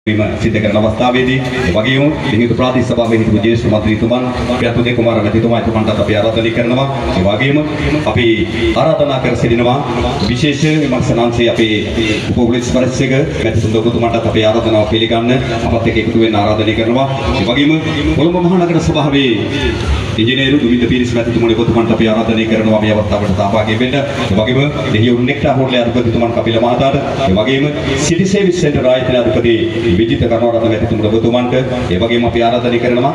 වීම සිද්ධ කරන අවස්ථාවේදී, ඒ වගේම ලිහිඳු ප්‍රාදේශීය සභාවේ හිටපු ජ්‍යෙෂ්ඨ මන්ත්‍රීතුමන් ප්‍රියන්ත උදේ කුමාර මැතිතුමා එතුමන්ටත් අපි ආරාධනය කරනවා. ඒ වගේම අපි ආරාධනා කර සිටිනවා විශේෂ විමර්ශනාංශයේ අපේ උප පොලිස් පරිශක මැතිතුමන් ඔබතුමන්ටත් අපේ ආරාධනාව පිළිගන්න අපත් එක්ක එකතු වෙන්න ආරාධනය කරනවා. ඒ වගේම කොළඹ මහනගර සභාවේ ඉංජිනේරු දුමින්ද පීරිස් මැතිතුමනි ඔබතුමන්ට අපි ආරාධනය කරනවා මේ අවස්ථාවට සහභාගී වෙන්න. ඒ වගේම දෙහිවුරු නෙක්ටා හෝටලේ අධිපතිතුමන් කපිල මහතාට, ඒ වගේම සිටි සර්විස් සෙන්ටර් ආයතන අධිපති විජිත කරුණාරත්න මැතිතුමන් ඔබතුමන්ට, ඒ වගේම අපි ආරාධනය කරනවා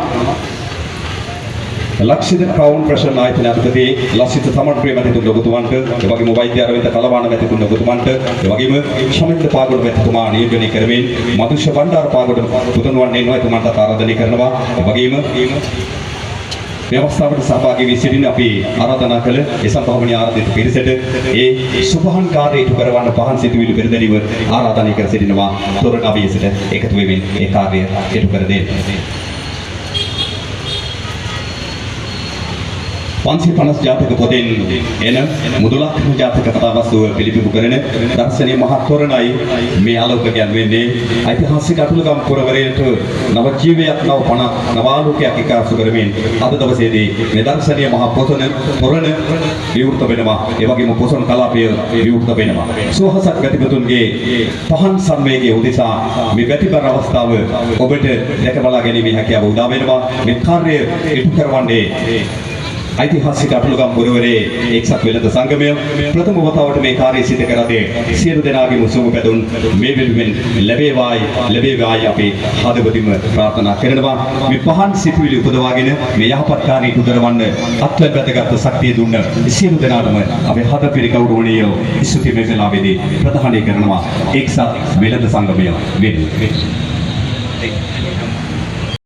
ලක්ෂිත ක්‍රවුන් ප්‍රෙෂර් ආයතන අධිපති ලසිත සමන්ප්‍රිය මැතිතුමන් ඔබතුමන්ට, ඒ වගේම වෛද්‍ය අරවින්ද කලවාන මැතිතුමන් ඔබතුමන්ට, ඒ වගේම ශමින්ද පාගොඩ මැතිතුමා නියෝජනය කරමින් මදුෂ බණ්ඩාර පාගොඩ පුතණුවන් එනවා, එතුමන්ටත් ආරාධනය කරනවා. ඒ වගේම මේ අවස්ථාවට සහභාගී වී සිටින අපි ආරාධනා කළ ඒ සම්භාවනීය ආරාධිත පිරිසට ඒ සුභහන් කාර්ය ඉටු කරවන්න පහන් සිතුවිලි පෙරදැරිව ආරාධනය කර සිටිනවා තොරණ අවියසට එකතු වෙමින් ඒ කාර්ය ඉටු කර දෙන්න. 550 ජාතක පොතෙන් එන මුදුලක් ජාතක කතා වස්තුව පිළිබිඹු කරන දර්ශනීය මහත් තොරණයි මේ ආලෝකයන් වෙන්නේ. ඓතිහාසික අටුලගම් පුරවරයට නව ජීවයක්, නව පණක්, නව ආලෝකයක් එක්කාසු කරමින් අද දවසේදී මේ දර්ශනීය මහා පොසොන තොරණ විවෘත වෙනවා. ඒ වගේම පොසොන් කලාපය විවෘත වෙනවා. සුවහසක් වැතිබතුන්ගේ පහන් සංවේගයේ උදෙසා මේ වැතිබර අවස්ථාව ඔබට දැක බලා ගැනීමේ හැකියාව උදා වෙනවා. මේ කාර්යය ඉටු කරවන්නේ ඓතිහාසික අටුලගම් පුරවරේ එක්සත් වෙළඳ සංගමය. ප්‍රථම වතාවට මේ කාර්යය සිදු කරන්නේ සියලු දෙනාගේම සුබ පැතුම් මේ වෙනුවෙන් ලැබේවායි ලැබේවායි අපි හදවතින්ම ප්‍රාර්ථනා කරනවා. මේ පහන් සිතුවිලි උපදවාගෙන මේ යහපත් කාර්යය ඉටු කරවන්න අත්වැල් බැඳගත් ශක්තිය දුන්න සියලු දෙනාටම අපේ හදපිරි ගෞරවනීය ස්තුති මේ වෙලාවේදී ප්‍රදානය කරනවා එක්සත් වෙළඳ සංගමය වෙනුවෙන්.